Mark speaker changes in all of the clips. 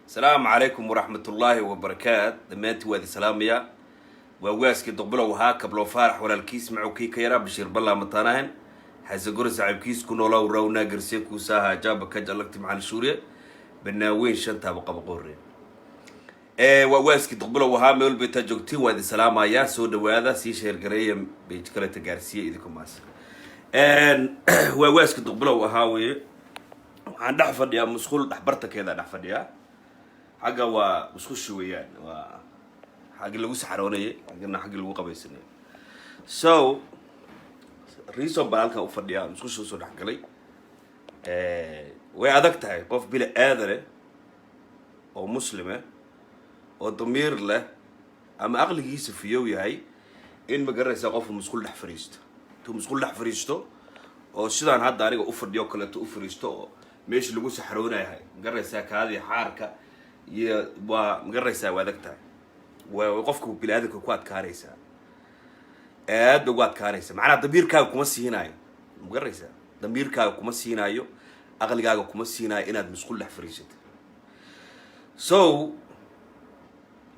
Speaker 1: Asalaamu calaykum waraxmatullaahi wabarakaat. Dhammaantiin waa idin salaamayaa. Waa waaskii Duqbilow ahaa, Kabloo Faarax walaalkiis, macowkii ka yaraa, Bashiir Ballaa mataanahan, Xasagore saaxiibkiis ku noolaa, rawnaa garsiye kuusaaha jaaba kaj alagti macali shuuriye banaaweyn shantaaba qaba qoore. Waa waaskii Duqbilow ahaa. Meel walba intaa joogtiin waa idin salaamayaa. Soo dhawaada, sii share gareeya, page kaleta gaarsiiya idinku maas. Waa waaskii Duqbilow ahaa weye. Waxaan dhex fadhiyaa musqul, dhex bartankeeda dhex fadhiyaa. Xagga waa musqushi weeyaan, waa xaggii lagu saxaroonayay, xaggana xaggii lagu qabaysanayay. So reason baan halkan u fadhiyaa, musqusha usoo dhex galay. Way adag tahay qof bila aadane oo muslime oo damiir leh ama aqligiisa fiyow yahay in, ma garanaysaa, qofku musqul dhex fadhiisto, intuu musqul dhex fadhiisto oo sidaan hadda aniga u fadhiyo kaleeto u fadhiisto oo meesha lagu saxroonayahay, ma garanaysaa, kaadii xaarka iyo waa, ma garanaysaa, waa adag tahay. Waa qofka bini aadamka ku adkaanaysaa, aad bay ugu adkaanaysa. Macnaha damiirkaaga kuma siinaayo, ma garanaysaa, damiirkaaga kuma siinaayo, aqligaaga kuma siinaayo inaad musqul dhex fadhiisato. So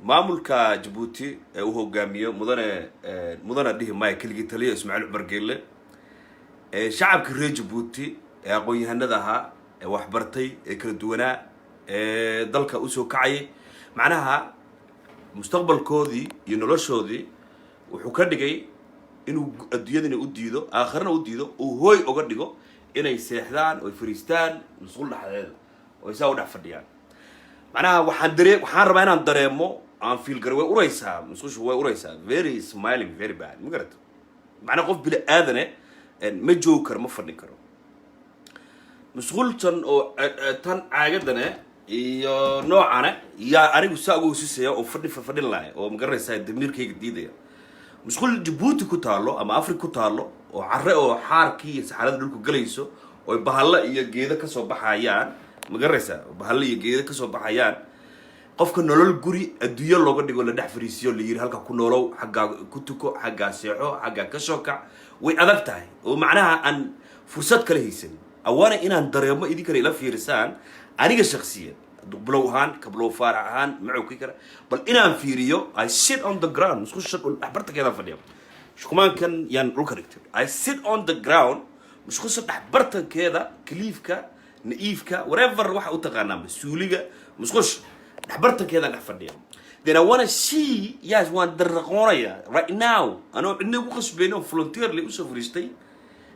Speaker 1: maamulka Jabuuti ee uu hogaamiyo mudane, mudane dhihi maya, keligii taliya Ismaaciil Cumar Geelle, ee shacabka reer Jabuuti ee aqoon-yahanada ahaa, ee waxbartay, ee kala duwanaa, ee dalka usoo kacayay, macnaha mustaqbalkoodii iyo noloshoodii wuxuu ka dhigay inuu adduunyadana u diido, aakhirana u diido, uu hooy oga dhigo inay seexdaan oy fariistaan musqul dhexdeeda oo isaa u dhex fadhiyaan. Macnaha waxaan daree, waxaan rabaa inaan dareemo, aan feel garay. Way uraysaa musqushu, way uraysaa, very smelling, very bad, ma garata? Macnaha qof bini aadane ma joogi karo, ma fadhin karo musqultan oo tan caagadane iyo noocane. Yaa anigu saa uga hosisaya oo fadhi fadhin lahay oo, magaranaysaa, damiirkayga diidaya musqul Jabuuti ku taalo ama Africa ku taalo oo carre oo xaarkii iyo saxarada dhulku galayso oo bahalla iyo geedo kasoo baxayaan, ma garanaysaa, bahalla iyo geedo kasoo baxayaan. Qofka nolol guri adduunyo looga dhigo, la dhex fariisiyo, la yiri halka ku noolow, xaggaa ku tuko, xaggaa seexo, xaggaa ka soo kac, way adag tahay oo macnaha aan fursad kala haysan. Awaana inaan dareemo, idinkana ila fiirisaan, aniga shaksiyan Duqbilow ahaan, Kablow Faarax ahaan, macowkii kale, bal inaan fiiriyo. I sit on the ground, musqusha dhexbartankeedaan fadhiya. Shukumaankan yaan dhulka dhigtay. I sit on the ground, musqusha dhexbartankeeda, kaliifka, naiifka, whatever waxa u taqaanaa, masuuliga, musqusha dhexbartankeedaan dhex fadhiya. Then I wanna see, yes, waan daraqoonaya right now anoo cidna ugu qasbayn oo volunteerly usoo fariistay.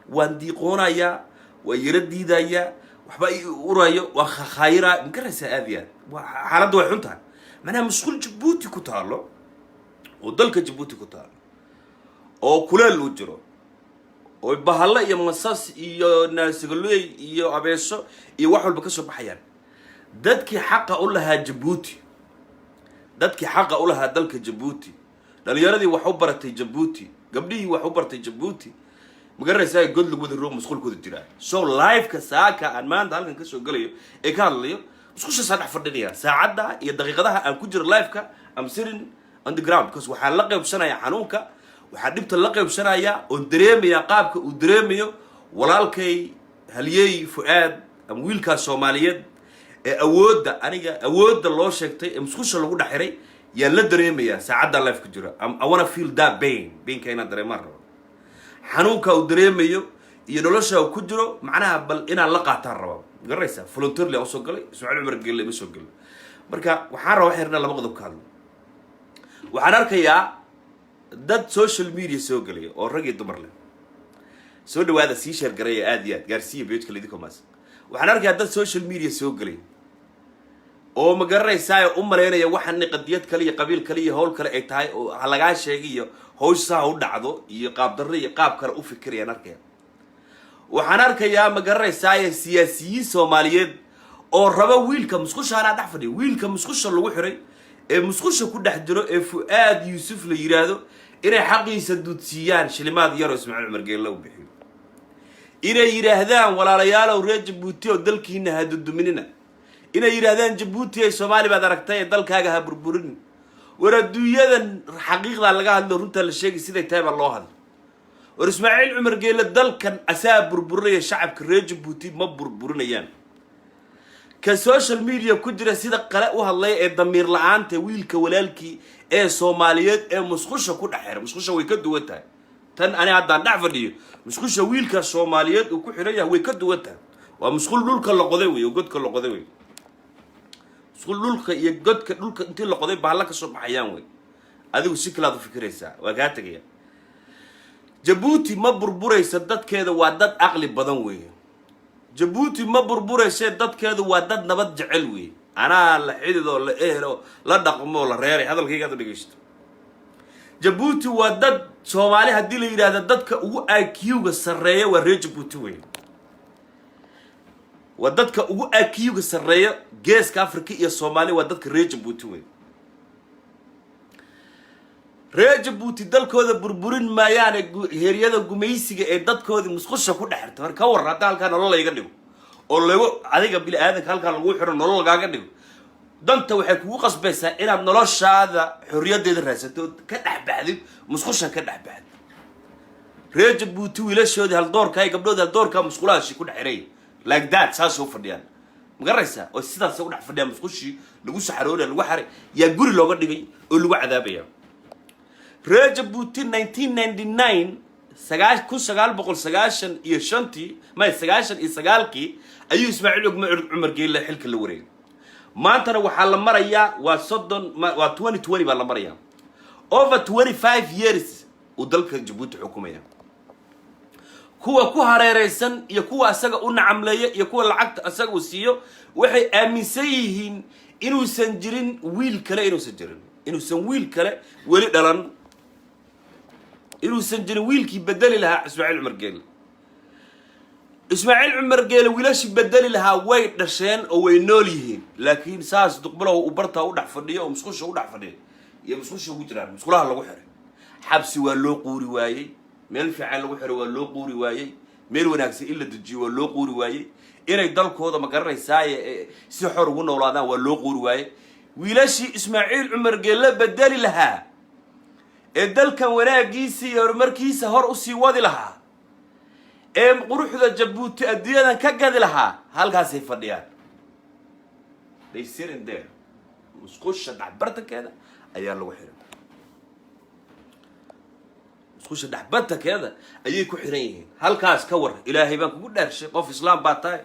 Speaker 1: Waan diiqoonayaa, waan yaro diidayaa, waxba i urayo, waan khakhayiraa, magaraysaa? Aad iyo aad xaaladda way xun tahay. Macnaha musqul Jabuuti ku taalo oo dalka Jabuuti ku taalo oo kuleel uu jiro oo bahallo iyo masas iyo naasigaloy iyo abeeso iyo wax walba ka soo baxayaan, dadkii xaqa u lahaa Jabuuti, dadkii xaqa u lahaa dalka Jabuuti, dhalinyaradii wax u baratay Jabuuti, gabdhihii wax u bartay Jabuuti, ma garanaysaa, god lagu wada roog musqulkooda jiraa. So liveka saaka aan maanta halkan kasoo gelayo ee ka hadlayo, musqushaasaa dhex fadhinaya. Saacadda iyo daqiiqadaha aan ku jiro liveka, I'm sitting on the ground because waxaan la qaybsanaya xanuunka, waxaan dhibta la qaybsanaya oon dareemaya qaabka uu dareemayo walaalkay halyeey Fu-aad ama wiilkaas Soomaaliyeed ee awoodda, aniga awoodda loo sheegtay ee musqusha lagu dhex xiray yaan la dareemayaa saacadda live ku jiro. I wanna feel that pain, painka inaan dareemaan rabo, xanuunka uu dareemayo iyo nolosha uu ku jiro, macnaha bal inaan la qaataan raba, garanaysaa. Volunteerly aan usoo galay, Ismaaciil Cumar Gelle ma soo gelin. Marka waxaan rabaa waxaan laba qodob ka hadlo. Waxaan arkayaa dad social media soo gelaya oo rag iyo dumar leh. Soo dhawaada, sii share gareeya, aad iyo aad gaarsiiya pageka lidinka maas. Waxaan arkayaa dad social media soo gelaya oo, ma garanaysaa, u malaynaya waxaan qadiyad kale iyo qabiil kale iyo hawl kale ay tahay oo ha lagaa sheegay iyo hawsha ha u dhacdo iyo qaab darro iyo qaab kale u fikirayaan arkaya. Waxaan arkayaa, ma garanaysaa, siyaasiyiin Soomaaliyeed oo raba wiilka musqusha anaa dhex fadhiya, wiilka musqusha lagu xiray ee musqusha ku dhex jiro ee Fu-aad Yuusuf la yidhaahdo, inay xaqiisa dudsiiyaan shilimaad yaroo Ismaaciil Cumar Geelle u bixiyo, inay yidhaahdaan walaalayaalow reer Jabuuti oo dalkiina ha duduminina, inay yidhaahdaan Jabuuti ay Soomaali baad aragtay ee dalkaaga ha burburin. War adduunyadan xaqiiqdaa laga hadlo, runtaa la sheegay, siday tahay baa loo hadlo. War Ismaaciil Cumar Geelle dalkan asaa burburinaya, shacabka reer Jabuuti ma burburinayaan. Ka social media ku jira sida qale u hadlaya ee damiir la-aanta, wiilka walaalkii ee Soomaaliyeed ee musqusha ku dhex xiray. Musqusha way ka duwan tahay tan ani haddaan dhex fadhiyo. Musqusha wiilka Soomaaliyeed uu ku xiran yahay way ka duwan tahay. Waa musqul dhulka la qoday wey oo godka la qoday wey. Musqul dhulka iyo godka dhulka intii la qoday baalla ka soo baxayaan wey. Adigu si kalaad u fikiraysaa, waa kaa tegaya. Jabuuti ma burburaysa, dadkeeda waa dad aqli badan weeye. Jabuuti ma burburayse, dadkeedu waa dad nabad jecel weeye. Anaa la xidid oo la ehel oo la dhaqmo oo la reeray. Hadalkayga aad u dhegeysto. Jabuuti waa dad Soomaali haddii la yidhaahdo dadka ugu IQ-ga sarreeya waa reer Jabuuti wey. Waa dadka ugu IQ-ga sarreeya Geeska Africa iyo Soomaaliya, waa dadka reer Jabuuti wey. Reer Jabuuti dalkooda burburin maayaane heeryada gumaysiga ee dadkoodii musqusha ku dhex xirta. Mar ka war hadda halkaa nolol layga dhigo oo lagu adiga bini aadanka halkaa lagu xiro, nolol lagaaga dhigo, danta waxay kugu qasbaysaa inaad noloshaada xorriyaddeeda raadsato ood ka dhex baxdid musqusha, ka dhex baxdid. Reer Jabuuti wiilashoodii haldoorka iyo gabdhoodii haldoorka musqulahaasi ku dhex xiray like that, saasoo fadhiyaan, ma garanaysaa? Oo sidaas u dhex fadhiyaan, musqushii lagu saxaroonaya, lagu xaray, yaa guri looga dhigay oo lagu cadaabaya. Reer Jabuuti 1999, 1995-tii, may, 99-kii ayuu Ismaaciil Cumar Geelle xilka la wareegay. Maantana waxaa la marayaa waa 30, waa 2020 baa la marayaa. Over 25 years uu dalka Jabuuti xukumaya. Kuwa ku hareereysan iyo kuwa asaga u nacamleeya iyo kuwa lacagta asaga uu siiyo waxay aaminsan yihiin inuusan jirin wiil kale, inuusan jirin, inuusan wiil kale weli dhalan, inuusan jirin wiilkii bedeli lahaa Ismaaciil Cumar Geele. Ismaaciil Cumar Geele wiilashii bedeli lahaa way dhasheen oo way nool yihiin, laakiin saas duqbalow uu bartaa u dhex fadhiyo oo musqusha u dhex fadhiyo iyo musqusha ugu jiraan, musqulaha lagu xiray. Xabsi waa loo quuri waayey, meel fiican lagu xiray waa loo quuri waayey, meel wanaagsan in la dejiyo waa loo quuri waayey, inay dalkooda, ma garanaysaaye, si xor ugu noolaadaan waa loo quuri waayey. Wiilashii Ismaaciil Cumar Geelle bedeli lahaa ee dalkan wanaagiisa iyo horumarkiisa hor usii wadi lahaa ee quruxda Jabuuti adduunyadan ka gadi lahaa halkaasay fadhiyaan. They sitting there. Musqusha dhexbartankeeda ayaa lagu xiray, musqusha dhexbartankeeda ayay ku xiran yihiin halkaas. Ka war, Ilaahay baan kugu dhaarshay, qof Islaam baa tahay,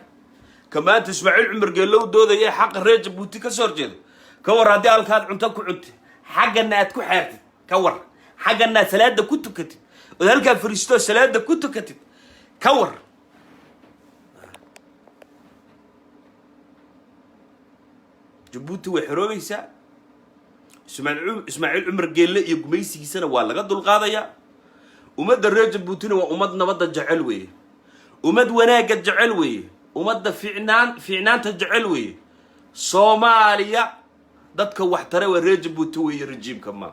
Speaker 1: ka maanta Ismaaciil Cumar Geelle u doodaya ee xaqa reer Jabuuti ka soo horjeeda, ka war haddii halkaad cunto ku cuntid, xaggana aad ku xeertid? Ka war xaggana aad salaada ku tukatid, ood halkaa fariistoo salaada ku tukatid? Ka war? Jabuuti way xoroobaysaa. Ismaaciil Cumar Geelle iyo gumaysigiisana waa laga dulqaadayaa. Ummadda reer Jabuutina waa ummad nabadda jecel weeye, ummad wanaagga jecel weeye, ummadda fiicnaanta jecel weeye. Soomaaliya dadka wax tare waa reer Jabuuti weeye, rejiimka ma.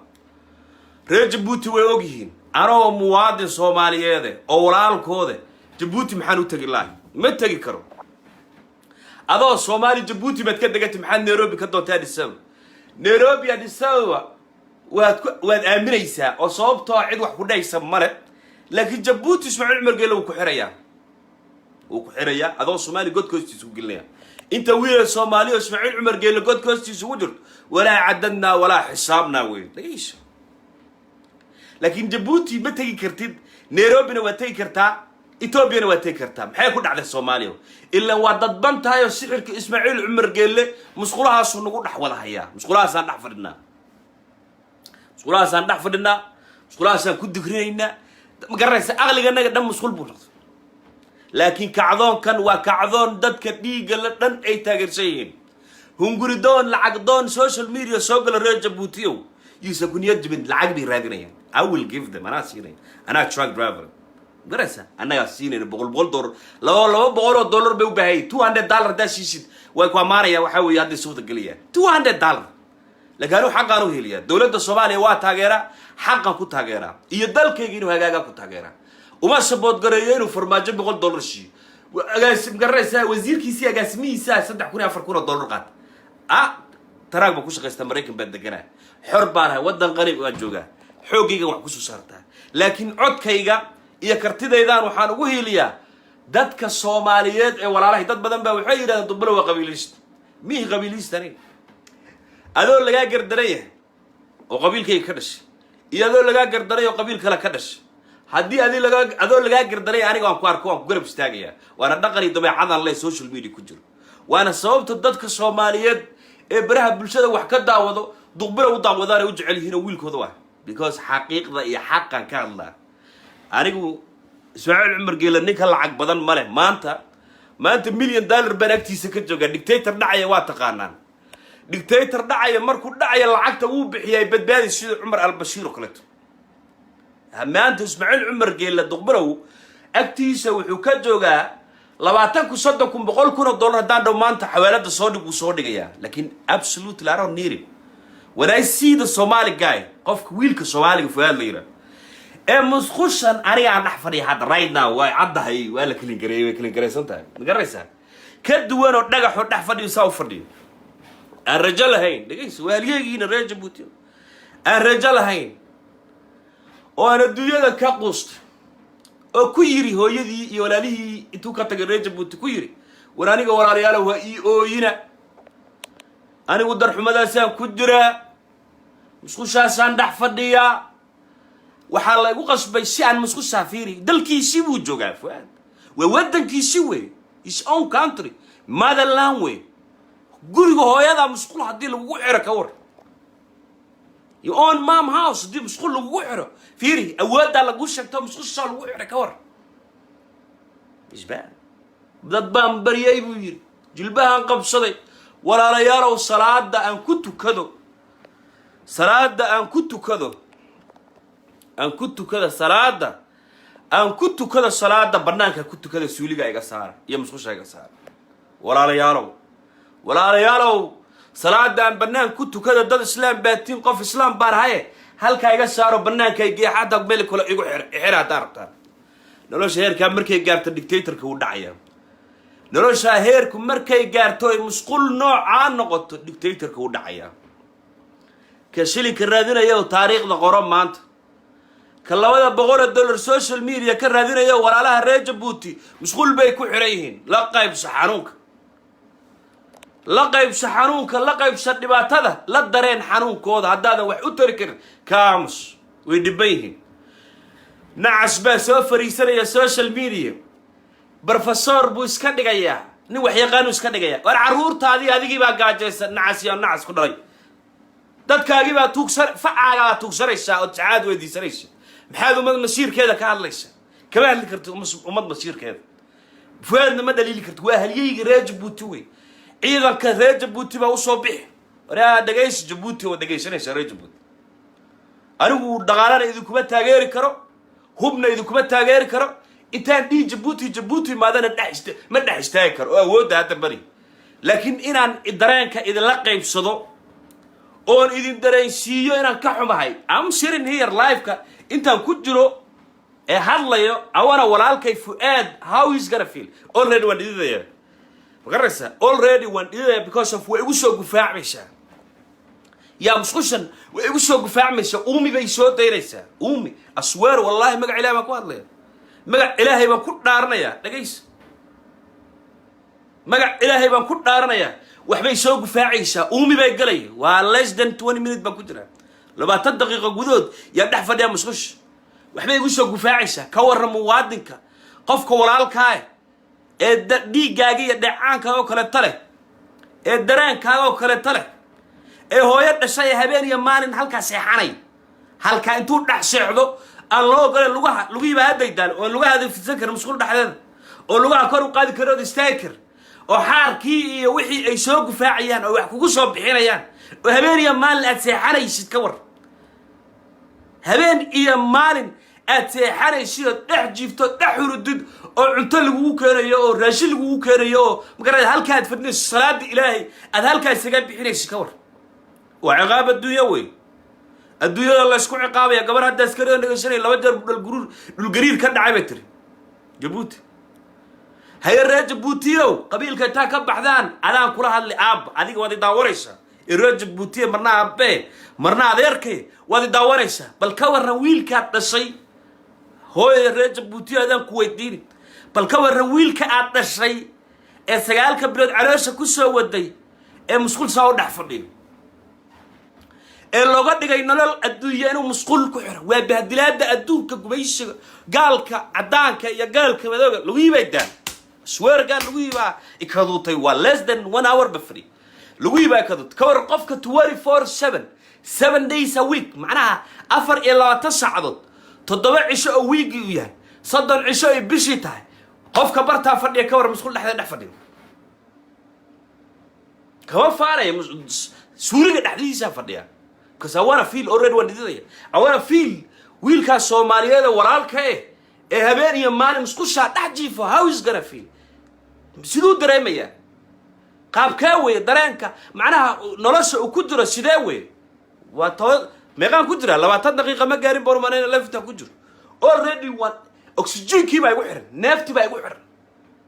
Speaker 1: Reer Jabuuti way ogyihiin anoo muwaadin Soomaaliyeede oo walaalkoode Jabuuti maxaan u tegi lahay? Ma tegi karo. Adoo Soomaali Jabuuti baad ka degantay, maxaad Nairobi ka doontay? Addis Ababa, Nairobi, Addis Ababa waad aaminaysaa oo sababtoo cid wax ku dhahaysa male. Laakiin Jabuuti Ismaaciil Cumar Geelle wuu ku xirayaa, wuu ku xirayaa. Adoo Soomaali godka hoostiisa ku gelinaya. Inta wiilal Soomaali oo Ismaaciil Cumar Geelle godka hoostiisa ugu jirto, walaa cadadnaa walaa xisaabnaa wey, dhegeyso. Laakiin Jabuuti ma tegi kartid, Nairobina waa tegi kartaa, Etoobiyana waa tegi kartaa. Maxay ku dhacday Soomaaliya? Ilaan waa dadban tahay oo sixirka Ismaaciil Cumar Geelle musqulahaasuu nagu dhex wada hayaa. Musqulahaasaan dhex fadhinaa, musqulahaasaan dhex fadhinaa, musqulahaasaan ku digrinaynaa, ma garanaysa? Aqliganaga dhan musqul buu noqday. Laakiin kacdoonkan waa kacdoon dadka dhiigga la dhan ay taageersan yihiin. Hunguridoon, lacag doon social media soo gala reer Jabuutiyow yuusan ku niyad jibin. Lacag bay raadinayaan. I will give them. Anaa siinaya, anaa truck driver, garaysa? Annagaa siinayna 100 $100, 200 oo dollar bay u baahayay. $200 haddaa siisid way ku ammaanayaan. Waxaa weeye hadday suuqda gelayaan $200. Laakiin anigu xaqaan u heliyaa. Dowladda Soomaaliya waa taageeraa, xaqan ku taageeraa, iyo dalkayga inuu hagaagaa ku taageeraa. Uma support gareeyo inuu Farmaajo $100 siiyo. Magaranaysaa, wasiirkiisii agaasimihiisa 3000 iyo $4000 qaata. Ah, taraag baan ku shaqaystaa, Maraykan baan deganaa, xor baan ahay, waddan qani baan joogaa, xooggaygan wax kusoo saartaa. Laakiin codkayga iyo kartidaydaan waxaan ugu hiiliyaa dadka Soomaaliyeed ee walaalahay. Dad badan baa waxay yidhahdeen, "Dubbalo waa qabiilist." Mihi qabiiliista aniga. Adoo lagaa gardaran yahay oo qabiilkayga ka dhashay iyo adoo lagaa gardaray oo qabiil kale ka dhashay, haddii adi lagaa adoo lagaa gardaray aniga waan ku arko, waan ku garab istaagayaa. Waana dhaqan iyo dabeecadan le social media ku jiro, waana sababta dadka Soomaaliyeed ee baraha bulshada wax ka daawado Duqbila u daawadaan ay u jecel yihiin oo wiilkooda ah, because xaqiiqda iyo xaqan ka hadlaa. Anigu Ismaaciil Cumar Geela ninka lacag badan ma leh. Maanta $1 million baan agtiisa ka joogaa. Dictator dhacaya waa taqaanaan. Dictator dhacaya markuu dhacaya lacagta wuu bixiyay badbaadi, sida Cumar Albashiir oo kaleeto. Maanta Ismaaciil Cumar Geela Duqbilow agtiisa wuxuu ka joogaa 20,000, 30,000, $100,000. Haddaan dhow maanta xawaalada soo dhig, wuu soo dhigayaa, laakiin absolutely I don't need it. When I see the Somali guy, qofka wiilka Soomaaliga Fuaad la yidhaah ee musqushan aniga aan dhex fadhiya hadda right now, waa caddahay, waa la clean gareeyey, way clean garaysan tahay, ma garanaysaa? Ka duwan oo dhagaxoo dhex fadhiyo, saa u fadhiyo, aan rajo lahayn. Dhegayso, waaliyeygiina reer Jabuuti, aan rajo lahayn oo aan adduunyada ka quustay oo ku yiri hooyadii iyo walaalihii intuu ka tagay reer Jabuuti, ku yiri: "War aniga walaalayaalo waa ii ooyina, anigu darxumadaasaan ku jiraa, musqushaasaan dhex fadhiyaa, waxaa la igu qasbay si aan musqushaa." Fiiri, dalkiisii buu joogaa Fuaad, waa waddankiisi wey, his own country, motherland wey, guriga hooyada musqul haddii lagugu xiro, ka war? Your own mom house haddii musqul lagugu xiro, fiiri, awooddaa lagu sheegto, musqushaa lagu xiro, ka war? Isbaa dad baan baryay buu yidhi, jilbahaan qabsaday, walaalayaalow, salaada aan ku tukado, salaada aan ku tukado, aan ku tukada, salaada aan ku tukado, salaada banaanka ku tukada, suuliga iga saara iyo musqusha iga saara, walaalayaalow, walaalayaalow, salaada aan banaan ku tukada, dad islaam baatiin, qof islaam baan ahaye, halkaa iga saaro, banaanka igeeya, xataa meel kale igu xir xira haddaa rabtaan. Nolosha heerkaa markay gaarto, dictatorka wuu dhacaya. Noloshaa heerku markay gaarto ay musqul noocaa noqoto, dictatorka wuu dhacaya. Ka shilinka raadinaya oo taariikhda qoro maanta, ka $200 social media ka raadinaya, walaalaha reer Jabuuti musqul bay ku xiran yihiin. La qaybso xanuunka, la qaybso xanuunka, la qaybso dhibaatada, la dareen xanuunkooda. Haddaadan wax u tari karin, kaamus, way dhiban yihiin. Nacas baa soo fariisanaya social media, professor buu iska dhigayaa, nin waxyaqaanuu iska dhigaya. War carruurtaadii adigii baa gaajaysan, nacas iyo nacas ku dhalay. Dadkaagii baa tuugsan, facaaga baa tuugsanaysaa ood sacaad weydiisanaysa. Maxaad ummad masiirkeeda ka hadlaysa? Kama hadli karti ummad masiirkeeda. Fuaadna ma dhaliili karti, waa halyeyga reer Jabuuti wey. Ciidanka reer Jabuuti baa usoo bixi. Waraa dhegaysa Jabuuti oo dhegaysanaysa, reer Jabuuti, anigu dhaqaalana idinkuma taageeri karo, hubna idinkuma taageeri karo. Intaan dhihi Jabuuti Jabuuti maadana dhex ista ma dhex istaagi karo oo awoodda hadda bari, laakiin inaan dareenka idinla qaybsado oon idin dareensiiyo inaan ka xumahay. Am sitting here live-ka intaan ku jiro ee hadlayo awana walaalkay Fu'aad, how he's gonna feel? Already waan dhididaya, ma garanaysaa? Already waan dhididaya because of way igu soo gufaacmaysaa. Yaa musqushan way igu soo gufaacmaysaa, uumi bay soo daynaysaa, uumi asweer. Wallahi, magac Ilahay baan ku hadlaya, magac Ilaahay baan ku dhaaranayaa. Dhegaysa, magac Ilaahay baan ku dhaaranayaa, waxbay soo gufaacaysaa, uumi bay galaya. Waa less than 20 minute baan ku jiraa, 20 daqiiqo gudahood yaa dhex fadhiya musqusha, waxbay igu soo gufaacaysaa. Ka warran muwaadinka, qofka walaalkaa ee dhiiggaaga iyo dheecaankaaga oo kaleeta leh, ee dareenkaaga oo kaleeta leh, ee hooyo dhashay, ee habeen iyo maalin halkaa seexanay, halkaa intuu dhex seexdo aan loo ogolen, lugaha lugihiiba haddaydaan oon lugahaada fidsan karin musqul dhexdeeda, oo lugaha kor u qaadi karin ood istaagi karin, oo xaarkii iyo wixii ay soo gufaacayaan oo wax kugu soo bixinayaan, oo habeen iyo maalin aad seexanaysid. Ka war habeen iyo maalin aad seexanaysid oo dhex jiifto, dhex hurudid, oo cunto lagugu keenayo oo raashin lagugu keenayo, oo magarada halka aad fadhinayso, salaada Ilaahay aad halkaa isaga bixinaysid, ka war? Waa ciqaab adduunya wey, adduunyada laysku ciqaabaya. Gabar hadda askari oo dhegeysanaya, laba jeer dhulguruur dhulgariir ka dhacay bay tiri Jabuuti. Haye reer Jabuutiyow, qabiilka intaa ka baxdaan, adaan kula hadli aabba, adiga waad i daawanaysaa ee reer Jabuutiya, marna aabbee, marna adeerkay, waad i daawanaysaa. Bal ka warran wiilkaad dhashay? Hooyada reer Jabuutiyo, adaan ku weydiini, bal ka warran wiilka aad dhashay ee 9-ka bilood caloosha ku soo waday? Ee musqul saa u dhex fadhiyo, ee looga dhigay nolol adduunya inuu musqul ku xiro, waa bahdilaada adduunka. Gumaysiga gaalka caddaanka iyo gaalka madooga lagu yibaydaa, sweargaa lagu yibaa ikaduutay. Waa less than one hour ba fadhiya, lagu yibaa ikaduutay. Ka war qofka 24/7, 7 days a week, macnaha 24 saacadood, 7 cisho oo wiigii uu yahay, 30 cisho ay bishii tahay, qofka bartaa fadhiya, ka war musqul dhexda dhex fadhiya? Kama faanaya, suuliga dhexdiisaa fadhiya, because I wanna feel already, waan dhididaya. I wanna feel wiilkaas Soomaaliyeed ee walaalka eh ee habeen iyo maalin musqushaa dhex jiifo. How is gonna feel? Siduu dareemayaa? Qaabkee weeye dareenka, macnaha nolosha uu ku jiro sidee weeye? Waa toba meeqaan ku jiraa, 20 daqiiqa ma gaarin baan umanayna lefta ku jiro. Already waa oxygenkii baa igu xiran, neeftii baa igu xiran,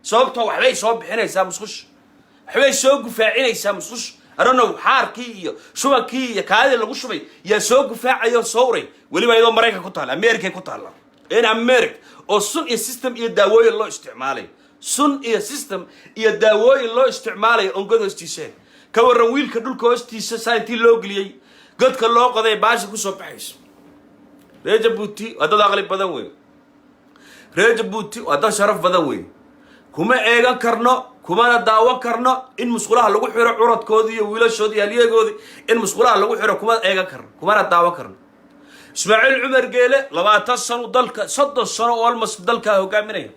Speaker 1: sababtoo waxbay soo bixinaysaa musqusha, waxbay soo gufaacinaysaa musqusha. I don't know, xaarkii iyo shubankii iyo kaadii lagu shubay yaa soo gufaacayo, soo uray. Weliba iyadoo Maraykan ku taalla, Americay ku taalla, in America oo sun iyo system iyo daawooyin loo isticmaalayo, sun iyo system iyo daawooyin loo isticmaalayo oon god hoostiiseen. Ka warran wiilka dhulka hoostiisa saa intii loo geliyey, godka loo qoday, baasha kusoo baxayso? Reer Jabuuti waa dad aqli badan wey. Reer Jabuuti waa dad sharaf badan wey. Kuma eegan karno, kumana daawan karno in musqulaha lagu xiro curadkoodii iyo wiilashoodii iyo halyeegoodii. In musqulaha lagu xiro kuma eegan karno, kumana daawan karno. Ismaaciil Cumar Geele 20 sano dalka, 30 sano oo almost dalkaa hogaaminaya.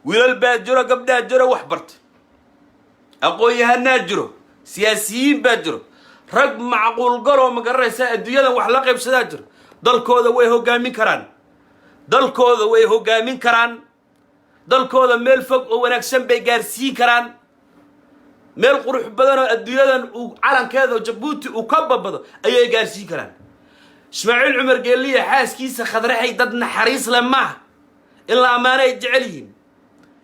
Speaker 1: Wiilal baa jiro, gabdhaa jiro wax bartay, aqoon-yahanaa jiro, siyaasiyiin baa jiro, rag macquul galoo, ma garanaysaa, adduunyadan wax la qaybsadaa jiro. Dalkooda way hogaamin karaan, dalkooda way hogaamin karaan, dalkooda meel fog oo wanaagsan bay gaarsiin karaan, meel qurux badan oo adduunyadan uu calankeeda Jabuuti uu ka babado ayay gaarsiin karaan. Ismaaciil Cumar Geeliya xaaskiisa Khadraxay dad naxariis leh maaha. In la ammaano ay jecel yihiin,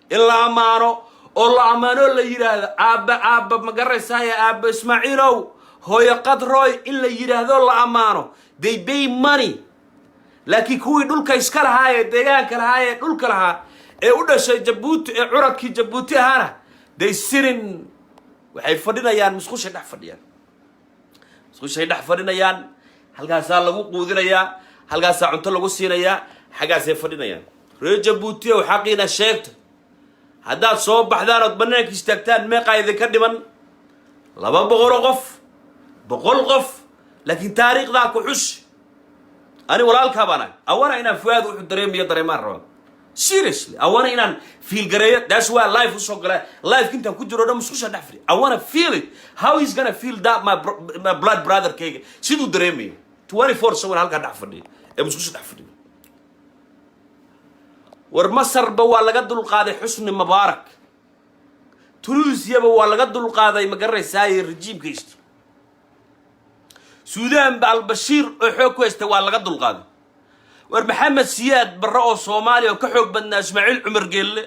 Speaker 1: in la ammaano oo la ammaano, la yidhaahdo aabba, aabba, ma garanaysaaye, aabba Ismaaciilow, hooyo Qadrooy, in la yidhaahdo, la ammaano, they pay money. Laakiin kuwii dhulka iska lahaa ee deegaanka lahaa ee dhulka lahaa ee u dhashay Jabuuti ee curadkii Jabuuti ahaana, they sirin, waxay fadhinayaan musqushay dhex fadhiyaan, musqushay dhex fadhinayaan. Halkaasaa lagu quudinayaa, halkaasaa cunto lagu siinayaa, xaggaasay fadhinayaan. Reer Jabuuti ow, xaqiina sheegta. Haddaad soo baxdaan ood bannaanka istaagtaan, meeqaa idinka dhiman? 200 qof, 100 qof, laakiin taariikhdaa ku xusi. Ani walaalkaa baan ahay. Awana inaan Fuaad wuxuu dareemayo dareemaan rabaa. Seriously, awana inaan feel gareeyo. That's why live usoo gala. Live intaan ku jiro dhan musqusha dhex fadhiya. I wanna feel it, how he's gonna feel that, my blood brother kayga siduu dareemayo 24/7 halkaa dhex fadhiya ee musqusha dhex fadhiya. War Masarba waa laga dulqaaday Xusni Mubaarak, Tunuusiyaba waa laga dulqaaday, ma garanaysaaye, rajiimka haysta. Suudaan ba Albashiir oo xoog ku haysta waa laga dulqaaday. War Maxamed Siyaad Barre oo Soomaaliya oo ka xoog badnaa Ismaaciil Cumar Geelle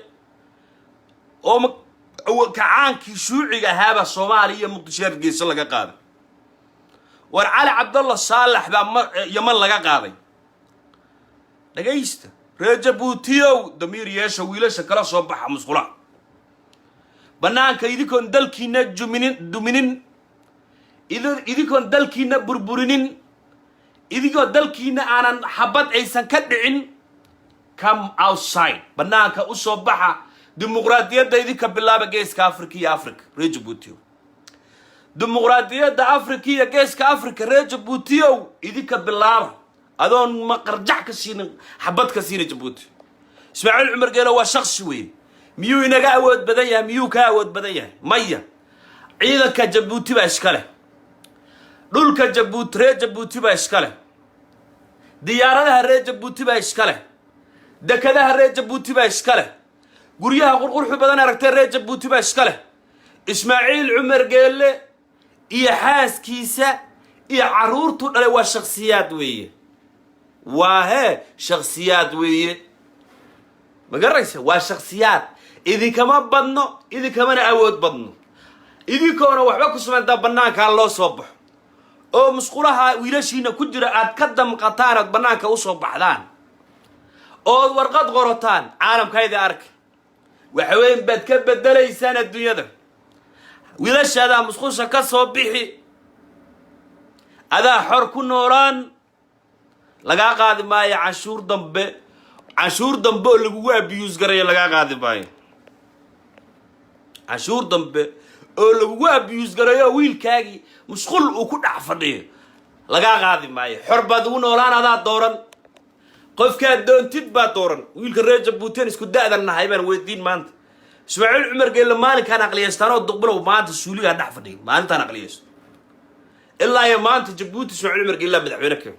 Speaker 1: oo kacaankii shuuciga ahaabaa Soomaaliya iyo Muqdisho, Hargeysa laga qaaday. War Cali Cabdallah Saalax baa Yaman laga qaaday. Dhagaysta, reer Jabuutiyow, damiir yeesha. Wiilasha kala soo baxa musqulaha bannaanka, idinkoon dalkiina juminin duminin, idinkoon dalkiina burburinin, idinkoo dalkiina aanan xabad aysan ka dhicin. Come outside, bannaanka u soo baxa. Dimuqraadiyadda idinka bilaaba geeska Africa iyo Africa, reer Jabuutiyow. Dimuqraadiyadda Africa iyo geeska Africa, reer Jabuutiyow, idinka bilaaba, adoon maqarjac ka siinin, xabad ka siinin Jabuuti. Ismaaciil Cumar Geelo waa shaksi weyn. Miyuu inaga awood badan yahay? Miyuu ka awood badan yahay? Maya. Ciidanka Jabuuti baa iska leh dhulka Jabuuti, reer Jabuuti baa iska leh diyaaradaha, reer Jabuuti baa iska leh dekadaha, reer Jabuuti baa iska leh guryaha qurqurxu badan aragtee, reer Jabuuti baa iska leh. Ismaaciil Cumar Geelle iyo xaaskiisa iyo carruurtuu dhalay waa shaksiyaad weeye, waa hee, shaksiyaad weeye, ma garanaysa? Waa shaksiyaad. Idinkama badno, idinkamana awood badno. Idinkoona waxba ku samayntaa, bannaankaa loo soo baxo oo musqulaha wiilashiina ku jira aad ka damqataan, ood bannaanka usoo baxdaan, ood warqad qorotaan, caalamkayda arka. Waxweyn baad ka bedelaysaan adduunyada. Wiilashaadaa musqusha ka soo bixi, adaa xor ku noolaan. Lagaa qaadi maayo canshuur dambe, canshuur dambe oo lagugu abuse garayo lagaa qaadi maayo. Canshuur dambe oo lagugu abuse garayo, wiilkaagii musqul uu ku dhex fadhiyo, lagaa qaadi maayo. Xor baad ugu noolaan, adaa dooran, qofkaad doontid baa dooran. Wiilka reer Jabuutin isku da'dan nahay baan weydiin maanta. Ismaaciil Cumar Geelle maalinkaan aqliyeystaan duqbilow maanta suuligaa dhex fadhiyo, maalintaan aqliyeysto ilaa iyo maanta Jabuuti Ismaaciil Cumar Geella madaxweyne ka.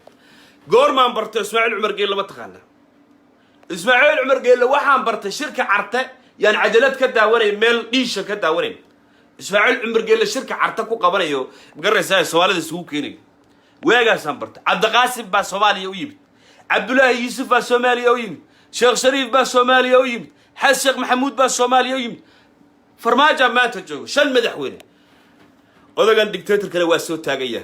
Speaker 1: Goormaan bartay Ismaaciil Cumar Geelle? Ma taqaanaa Ismaaciil Cumar Geelle? Waxaan bartay shirka Carte yaan cajalad ka daawanay, meel dhiisha ka daawanayn. Ismaaciil Cumar Geelle shirka Carte ku qabanayo, magaraysaa, Soomaalida isugu keenayo, waagaasaan bartay. Cabdiqaasim baa Soomaaliya u yimid, Cabdulaahi Yuusuf baa Soomaaliya u yimid, Sheekh Shariif baa Soomaaliya u yimid, Xasan Sheekh Maxamuud baa Soomaaliya u yimid, Farmaaja maanta joogo, shan madaxweyne. Odagan dictatorkana waa soo taagaya.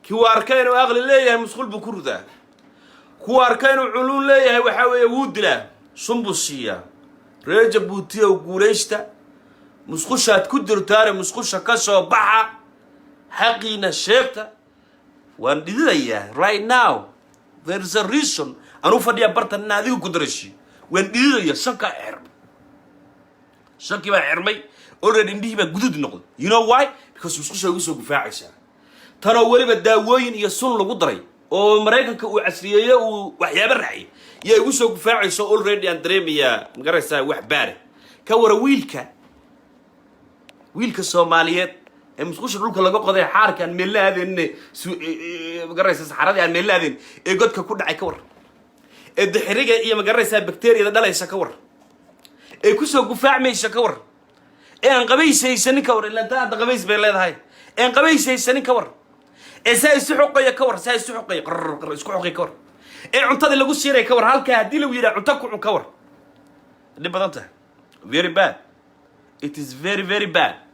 Speaker 1: Kii arka inuu aqli leeyahay musqul buu ku ridaa, kuwa arka inuu culuun leeyahay waxaa weeye wuu dilaa, sun buu siiyaa. Reer Jabuutiya guulaysta, musqushaad ku jirtaane musqusha ka soo baxa, xaqiina sheegta. Waan dhididayaa right now. There is a reason anuu fadhiyaa bartan in adiga ku darashiyo. Waan dhididaya, shankaa xirmay, shankii baa xirmay already, indhihii baa gudud noqday. You know why? Because musqusha ugu soo gufaacaysaa, tanoo weliba daawooyin iyo sun lagu daray oo Maraykanka uu casriyeeye, uu waxyaabo raaciyay, yaa igu soo gufaacayso. Already aan dareemayaa, magaraysaa, wax baare ka wara. Wiilka Soomaaliyeed ee musqusha dhulka laga qoday, xaarka aan meelna aadeenine, magaraysa, saxaradii aan meelna aadeen ee godka ku dhacay, ka war, ee dixiriga iyo, magaraysaa, bacteriyada dhalaysa, ka war, ee kusoo gufaacmaysa, ka war, ee aan qabaysaysanin, ka war. Ilaa taa hadda qabays bay leedahay. Ee aan qabaysaysanin, ka war, ee saa isu xoqaya, ka war, saa isu xoqaya, qrr qrr isku xoqay, ka war, ee cuntadii lagu siinaya, ka war. Halkaa haddii lagu yidhaha cunto ku cun, ka war, dhib badan tahay. Very bad, it is very, very bad.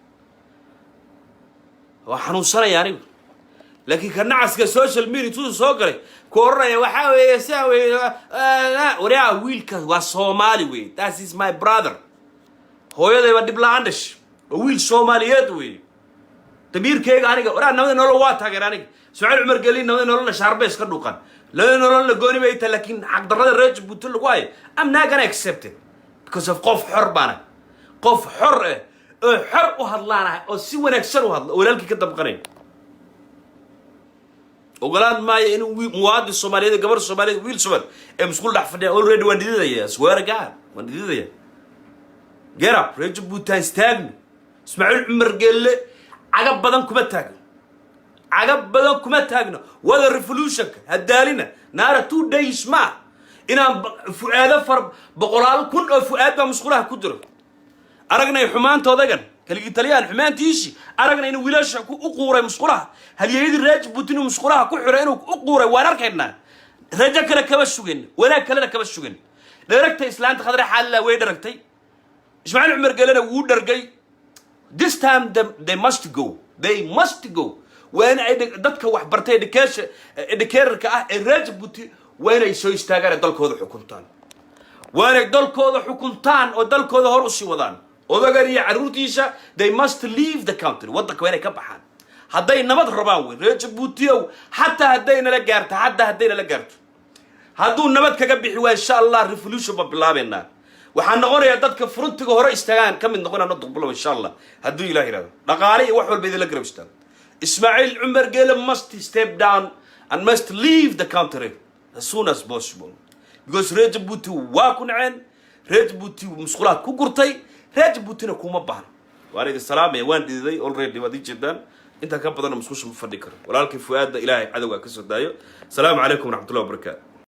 Speaker 1: Waa xanuunsanaya anigu, laakiin ka nacaska social media tuu soo galay ku odhanaya waxaa weeye saa weeye, waryaa, wiilka waa Soomaali wey. That is my brother. Hooyadayba dhib la-aan dhash, waa wiil Soomaaliyeed wey. Damiirkeyga aniga, waraa, nabada nolol waa taageer aniga. Ismaaciil Cumar Geli nabada nololna shaarbe iska dhuuqan, nabada nololna gooni bay tahay, laakiin xaqdarrada reer Jabuuti lagu hayo I'm not gonna accept it, because of qof xor baana, qof xor eh oo xor u hadlaanahay oo si wanaagsan u hadla oo walaalkii ka damqanay. Ogolaan maayo inuu muwaadin Soomaaliyeed, gabar Soomaaliyeed, wiil Soomaali ee musqul dhex fadhiya. Already waan dhididaya, swear to God, waan dhididaya. Get up, reer Jabuuti, aan istaagno. Ismaaciil Cumar Geelle caga badan kuma taagno, caga badan kuma taagno. Wada revolutionka hadaalina naara 2 days ma inaan fu'aado far boqolaal kun oo fu'aad baa musqulaha ku jiro. Aragnay xumaanta odagan kaligii taliyaan, xumaantiisii aragnay, inuu wiilasha u quuray musqulaha, halyeeyadii reer Jabuuti inuu musqulaha ku xiray, inuu u quuray waan arkaynaa. Rajo kale kama sugin, wanaag kalena kama sugin. Dheragtay islaanta Khadre Xaalila, way dharagtay. Ismaaciil Cumar Gelena wuu dhargay. This time they must go, they must go. Waa in ay dadka wax bartay, education educatorka ah ee reer Jabuuti, waa inay soo istaagaan ee dalkooda xukuntaan. Waa inay dalkooda xukuntaan oo dalkooda hor usii wadaan. Odagan iyo carruurtiisa, they must leave the country. Waddanka waa inay ka baxaan hadday nabad rabaan. Wey reer Jabuutiyow, xataa hadday nala gaarto, xataa hadday nala gaarto, hadduu nabad kaga bixi waa, insha Allah revolution baan bilaabeynaa. Waxaan noqonayaa dadka frontiga hore istaagaan ka mid noqonaa duqbulow, insha Allah, hadduu Ilah yihahdo, dhaqaale iyo wax walba idinla garab istaago. Ismaaciil Cumar Geele must step down and must leave the country as soon as possible, because reer Jabuuti waa ku naceen. Reer Jabuuti musqulaad ku gurtay, reer Jabuutina kuma baahna. Waan idin salaamaya. Waan dhididay already, waad ii jeedaan. Intaa ka badanna musqusha ma fadhi karo. Walaalkii Fuaadna Ilaahay cadowgaa ka soo daayo. Asalaamu calaykum waraxmatullahi wabarakaatu.